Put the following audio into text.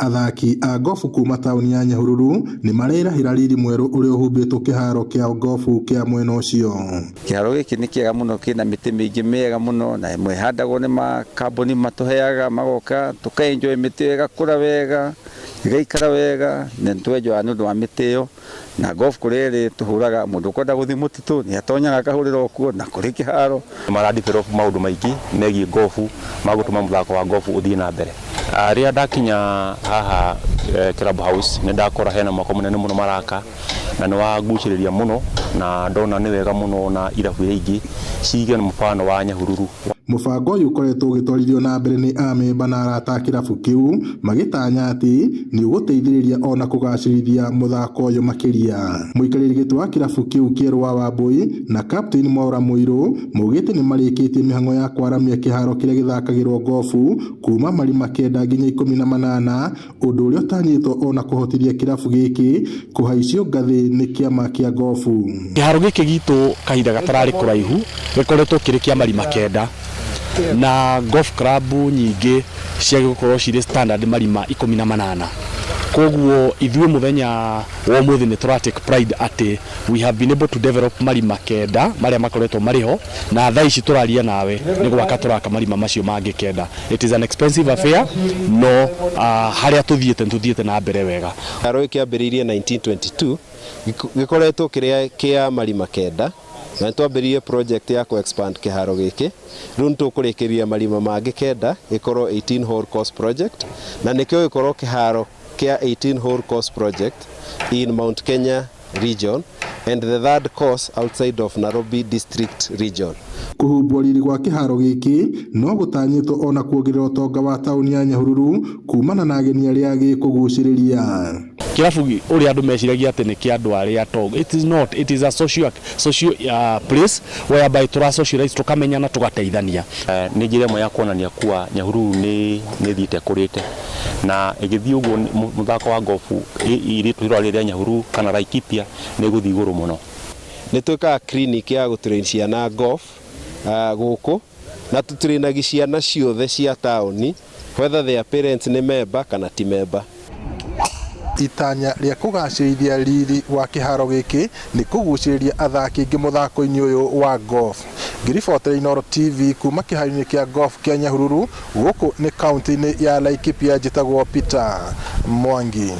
Athaki a gofu kuma taũni ya Nyahururu nĩ marerahĩra riri mwerũ ũrĩa ũhumbĩtwo kĩharo kĩa gofu kĩa mwena ũcio. Kĩharo gĩkĩ nĩ kĩega mũno, kĩna mĩtĩ mĩingĩ mĩega mũno, na ĩmwe ĩhandagwo nĩ makambuni matũheaga, magoka tũka enjoy mĩtĩ ĩyo, ĩgakũra wega, ĩgaikara wega, na nĩ twenjoyaga nĩ ũndũ wa mĩtĩ ĩyo. Na golf kũrĩa ĩrĩ tũhũraga, mũndũ ũkwenda gũthiĩ mũtitũ nĩ atonyaga akahũrĩra o kuo, na kũrĩ kĩharo. Mara develop maũndũ maingĩ megiĩ golf magũtũma mũthako wa golf ũthiĩ na mbere. Rĩrĩa ndakinya haha club house, nĩ ndakora hena mwako mũnene mũno maraka, na nĩ wangucĩrĩria mũno, na ndona nĩ wega mũno na irabu iria ingĩ cige mũbano wa Nyahururu. Mũbango ũyũ ũkoretwo ũgĩtwarithio na mbere nĩ amemba na arata a kĩrabu kĩu, magĩtanya atĩ nĩ ũgũteithĩrĩria ona kũgacĩrithia mũthako ũyũ makĩria. Mũikarĩri gĩtĩ wa kĩrabu kĩu kĩerũ wa Wambui na Captain Mwaura Mũirũ maugĩte nĩ marĩkĩtie mĩhang'o ya kwaramia kĩharo kĩrĩa gĩthakagĩrwo gofu kuma marima 9 nginya 18, ũndũ ũrĩa ũtanyĩtwo ona kũhotithia kĩrabu gĩkĩ kũhaicio ngathĩ nĩ kĩama kĩa gofu. Kĩharo gĩkĩ gitũ kahinda gatararĩ kũraihu gĩkoretwo kĩrĩ kĩa marima 9, na golf club nyingĩ ciagĩgũkorwo cirĩ standard marima 18. Koguo ithuĩ mũthenya wa ũmũthĩ nĩ tũra take pride atĩ we have been able to develop marima 9 marĩa makoretwo marĩ ho, na thaa ici tũraria nawe nĩ gwaka tũraka marima macio mangĩ 9. It is an expensive affair, no harĩa tũthiĩte nĩ tũthiĩte na mbere wega. Kĩharo gĩkĩ kĩambĩrĩirie 1922, gĩkoretwo kĩrĩa kĩa marima 9, na nĩ twambĩrĩirie project ya kũ expand kĩharo gĩkĩ. Rĩu nĩ tũkũrĩkĩria marima mangĩ 9, gĩkorwo 18 hole course project, na nĩkĩo gĩkorwo kĩharo kĩa 18 hole course project in Mount Kenya region and the third course outside of Nairobi district region. Kũhumbwo riri gwa kĩharo gĩkĩ no gũtanyĩtwo ona kuongerera ũtonga wa taũni ya Nyahururu kumana na ageni arĩa gĩkũgucĩrĩria. Kĩrabu ũrĩa andũ meciragia atĩ nĩ kĩa andũ arĩa atongu, it is not. It is a social place whereby tũra socialize, tũkamenyana, tũgateithania. Nĩ njĩra ĩmwe ya kuonania kuwa Nyahururu nĩ ĩthiĩte ĩkũrĩte, na ĩgĩthiĩ ũguo mũthako wa gofu irĩtũ rĩrĩa Nyahururu kana Laikipia nĩ ĩgũthiĩ igũrũ mũno. Nĩ twĩkaga clinic ya gũtrain ciana golf gũkũ, na tũtrainagi ciana ciothe cia taũni, whether their parents nĩ member kana ti member. Itanya rĩa kũgacĩrithia riri wa kĩharo gĩkĩ nĩ kũgucĩrĩria athaki aingĩ mũthako-inĩ ũyũ wa golf. Ngĩribotera Inooro TV kuma kĩharo-inĩ kĩa golf kĩa Nyahururu, gũkũ nĩ kaunti-inĩ ya Laikipia, njĩtagwo Peter Mwangi.